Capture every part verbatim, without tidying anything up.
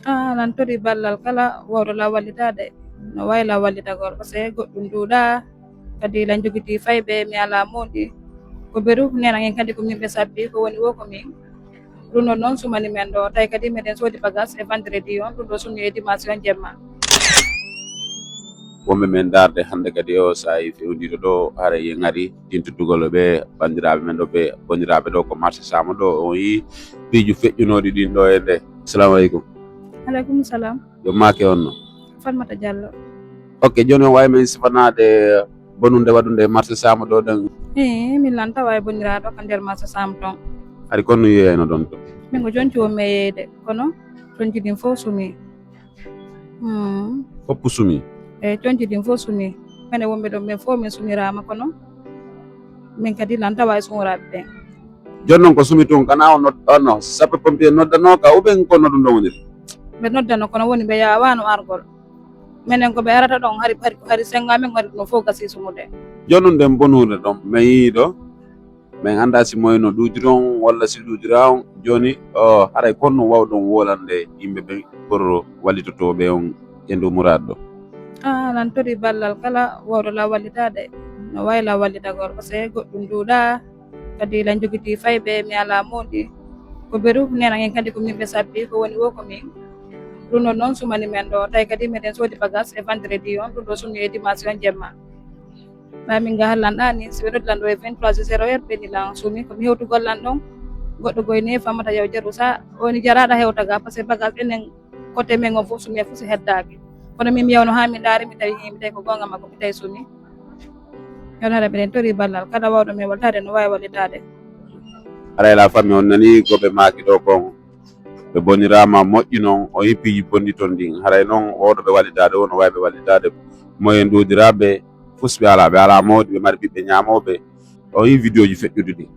Ah, lan tori ballal kala wawɗo lan wallitaade. No waawi lan wallitagol, parce que goɗɗum ɗuuɗaa. Kadi lan jogiti fayɓe, mi alaa moodi. Ko beru, nena en kadi ko min ɓe sabbi, ko woni wo ko min. Ɗum ɗon noon sumani men ɗo. Tawi kadi meɗen soodi bagage e vendredi on, ɗum ɗo sumi e dimanche on jemma. Wonɓe men ndaarde hannde kadi o saa'i fewndiiɗo ɗo, haray en ngari tintuttugol ɓe banndiraaɓe men ɗo, ɓe bonniraaɓe ɗo ko marché Saamo ɗo. On yii piiji feƴƴunooɗi ɗin ɗo e nde. Assalamu aleykum. Aleykum salam. Yo maake on no? Fatmata Diallo. Ok, jooni on waawi men sifanaade bonunde waɗunde marché Saamo ɗo ɗen? Ee, min lan tawa e bonniraaɗo ka nder marché Saamo ton. Hari kon no yeeyayno ɗon to? Min ko conci wonmi e yeeyde, kono conci ɗin fof sumi. Hmm. Foppu sumi? E conci ɗin fof sumi. Minen wonɓe ɗon ɓen fof min sumiraama, kono min kadi lan tawa e sumoraaɓe ɓen. Jooni non ko sumi tun, kana on nod-, on no sappo pompier noddanooka, ou bien ko no ɗum ɗon woniri? Ɓe noddano, kono woni ɓe yaawaano argol. Minen ko ɓe arata ɗon, hari, hari, hari senga men, hari ɗum fof gasi sumude. Jooni ɗum ɗen bonude ɗon, mi yii ɗo, min anndaa si moyen no ɗuuɗiri on walla si ɗuuɗiraa on. Jooni, o, haray kon no waawɗon wolande yimɓe ɓen pour wallitotooɓe on e ndu muraad ɗo? Ah, lan tori ballal kala wawɗo lan wallitaade. No waawi lan wallitagol, parce que goɗɗum ɗuuɗaa. Kadi lan jogiti fayɓe, mi alaa moodi. Ko beru, nena en kadi ko min ɓe sabbi, ko woni wo ko min. Ɗum ɗon noon sumani men ɗo. Tawi kadi meɗen soodi bagage e vendredi on, ɗum ɗo sumi e dimanche on jemma. Ɓay min ga hallan ɗaani, si ɓe noddi lan ɗo e vingt-trois heures, zéro heure, ɓe ni lan sumi, ko mi hewtugol lan ɗon. Goɗɗo goyni e famata yaw jaru sa, woni jaraɗa hewta ga, parce que bagage enen côté men on fof sumi e fof si heddaaki. Kono min mi yawno haa mi ndaari, mi tawi, mi tawi ko goonga makko, mi tawi sumi. Yon hara miɗen tori ballal, kala wawɗo men waltaade no waawi wallitaade. Haray la famille on nani ko ɓe maaki ɗo kon. Ɓe boniraama moƴƴi non, o yii piiji bonɗi ton ɗin. Haray non, wawɗo ɓe wallitaade o, no waawi ɓe wallitaade. Moyen ɗuuɗiraaɓe, fus ɓe alaa, ɓe alaa mawɗi, ɓe mari ɓiɓɓe ñaamooɓe. O yii vidéo ji feƴƴuɗi ɗi.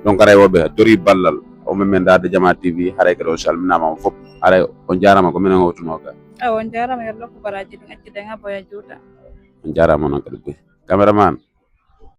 Donc, haray woɓɓe tori ballal. O men men ndaarde Jama T V, haray kadi on salminaama on fof. Haray on jaaraama ko minen hawtunoo ka. Awa, on jaaraama, yo Allah ko baraaji ɗin acciden haa boya juuta. On jaaraama non kadi buy. Cameraman.